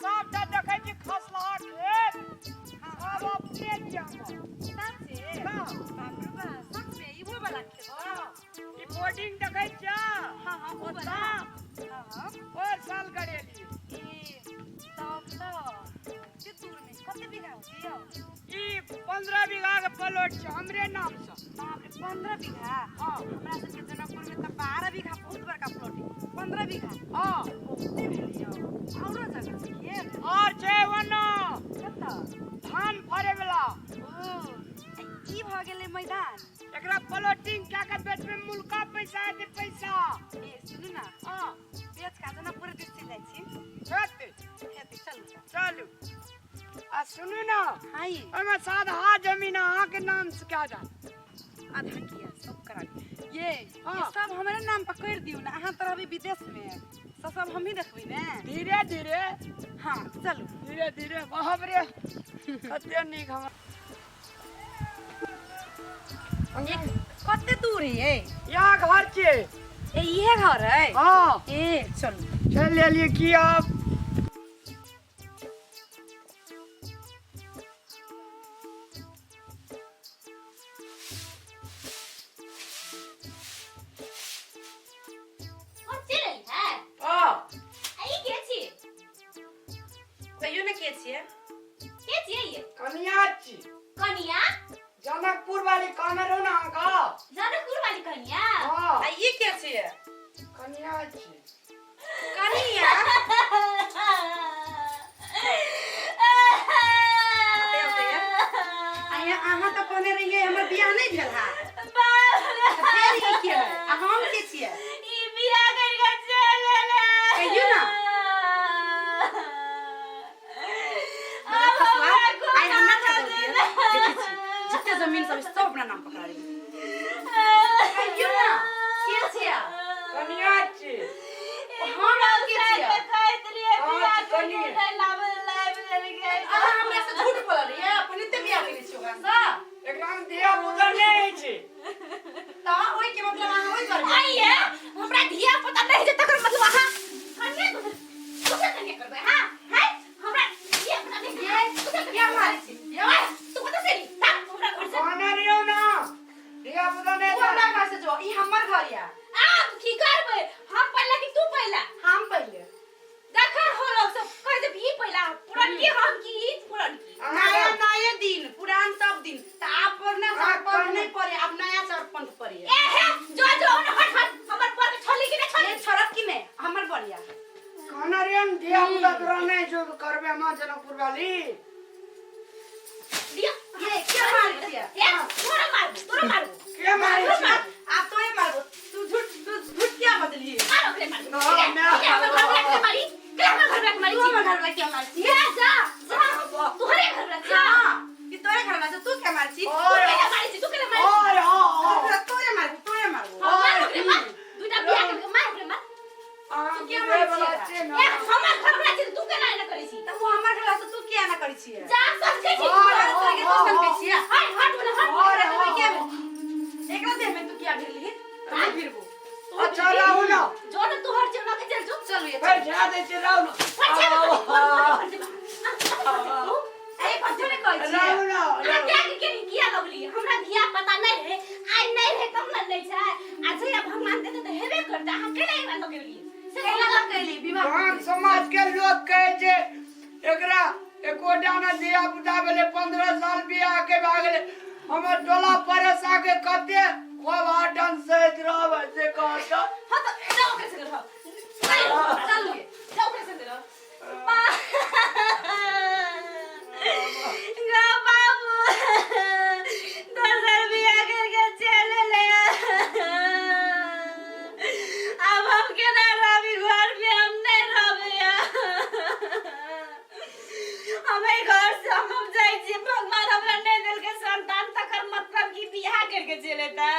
सबटा देखै छी खसलहा खेत सब अपने छी हमर। साँचे? हाँ। बाप रे बा, सच में इहो वाला खेत? हाँ, ई बोर्डिंग देखै छियै? हाँ हाँ ओ वाला। ओतऽ हाँ हाँ। पर साल करेलियै। ए तब तऽ कते दूर में कते बीघा होतै यौ? ई 15 बीघा के प्लॉट छै हमरे नाम से। बाप रे, 15 बीघा? हाँ। हमरा सबके जनकपुर में तऽ 12 बीघा बहुत बड़का प्लॉट है, 15 बीघा हाँ। बहुते भेल यौ। औरो जगह छै खेत? और छै ओना। कतऽ? धान फरे वाला। ओ आ ई भऽ गेलै मैदान। एकरा प्लॉटिंग कए के बेचबै, मुल्का पैसा हेतै पैसा। ए सुनू ना। हाँ। बेच के जनकपुर दिस चलि जाइ छी। हेतै। हेतै, चलू तऽ। चलू। आ सुनू ना। हाँ ई। ओहिमे साधा जमीन अहाँके नाम से कए जायत। आधा किया सब करा दियौ। ये, हाँ। ये सब हमरे नाम पर कर दियौ ना, अहाँ तऽ रहबै विदेश में, सब सब हमही देखबै ने। धीरे धीरे। हाँ चलू। धीरे धीरे। बाप रे कते नीक हमर। एक कते दूर है? यहाँ घर छै। ए इहे घर है? हाँ। ए चलू। चल लेलिए की आप? और चलि है? हाँ। आ ई के छी? कहियो ने के छियै? के छियै ये? कनिया छी। कनिया? जनकपुर वाली कहने रहू ना अहाँके? जनकपुर वाली कनिया? हाँ। आ ई के छियै? कनिया छी। कनिया? आया अहाँ तऽ कहने रहियै हमर बियाह नहि भेल है। फेर ई के है? आ हम के छियै? ई बियाह करि के चलि एलै। कहियौ ना। आब फसवा, हमरा आइ हमरा कोना खदल दिअ। देखै छी, जते जमीन सब सब अपना नाम पकड़ा लेबै। कहियौ ना, के छियै? कनिया छी। हम के छियै? हाँ, कनिये। अहाँ हमरा से झूठ बोलल रहियै, अपने बियाह केने छी ओकरा से। एकरा में धिया पुता नहि होइ छै। तऽ ओहिके मतलब अहाँ ओहि दुआरे आइये हमरा धिया पुता नहि छै तकर मतलब अहाँ कनिया दोसर दोसर कनिया करबै। हां है हमरा धिया पुता नहि छै, दोसर कनिया किया मारै छी? ये तू कतऽ से एली? भाग हमरा घर से। कहने रहियौ ना धिया पुता नहि तू हमरा घर से जो, ई हमर घर या। आब की करबै हम पहला कि तू पहला? हम पहिले। देखा हो लोग सब कह दे भी पहला पुरनकी हम की ई पुरनकी। नया नया दिन पुरान सब दिन त आप पुरना हाँ, चार पंथ कौन? नहीं पड़े, अब नया चार पंथ पड़े। ए हे जो जो ओने हट हट हमर पर के छोली कि नहीं छोली? ये छोड़ब कि नहीं हमर बढ़िया। कहने रहियौ ने धिया पुता तोरा नहि जो करबै हम जनकपुर वाली। दिया ये क्या मारै छियै? ए तोरा मारबो, तोरा मारबो। के मारै छी? आप तो ये मारबो, तू झूठ तू झूठ क्या बदलिए? मारो ओकरे मारबो। ना, ठीक है, मैं ठीक है, हमर घर वाला के मारी, के हमर घर वाला के मारी तू छी? हमर घर वाला के मारै छी? जा जा जा तोहरे घर वाला जा। हां, ई तोरे घर वाला से तू के मारै छी? तू और केना मारी छी? तू केना मारी छी? और हाँ हाँ। तोरे मारबो, तोरे मारबो। हाँ, मार ओकरे मार। दुटा बियाह करके मार ओकरे मार। अहाँ तू के बुझै मारै वाला छियै? छियै ए ना। हमर घर वाला छी तू केना एना करै छी? त उ हमर घर वाला से तू किया ना करै छियै? जा समझै छी। और तोरे तोरे के तू समझै छियै? हट हट बोले हट। और एकरा देह में किया हाँ। भेल? एकरा देह में तू किया भिरली? तू भिरबो। अच्छा रहू ना। जो न तू हट जो ना के चल जो। चलू ये। फेर जा दै छी रहू ना। हट जा। ए कथी ने कहै छियै? रहू ना। अहाँ त्याग के किया लगली? हमरा धिया पता नहीं रहे, आइ नहीं रहे तब न नहीं छै। आ जहिया भगवान देते तऽ हेबे करते। अहाँ केना एकरा लगेलियै से केना लगेली? विवाह गाम समाज के लोग कहै छै एकरा एकोटा ने धिया पुता भेलै, 15 साल बियाह के भए गेलै। हमर टोला पड़ोसा के कते खूब हटन सहैत रहब से कहत। हाँ तऽ जाओ ओकरे संगे रहो। नहीं रहो, चलू ये। जाओ ओकरे संगे रहो। गा बाबू दोसर बियाह करके चल एलै। आब हम केना रहबी घर में? हम नहीं रहबै। हम एहि घर से हम जाइ छी। भगवान हमरा नहि देलकै संतान तकर मतलब कि बियाह करके चलि एतै?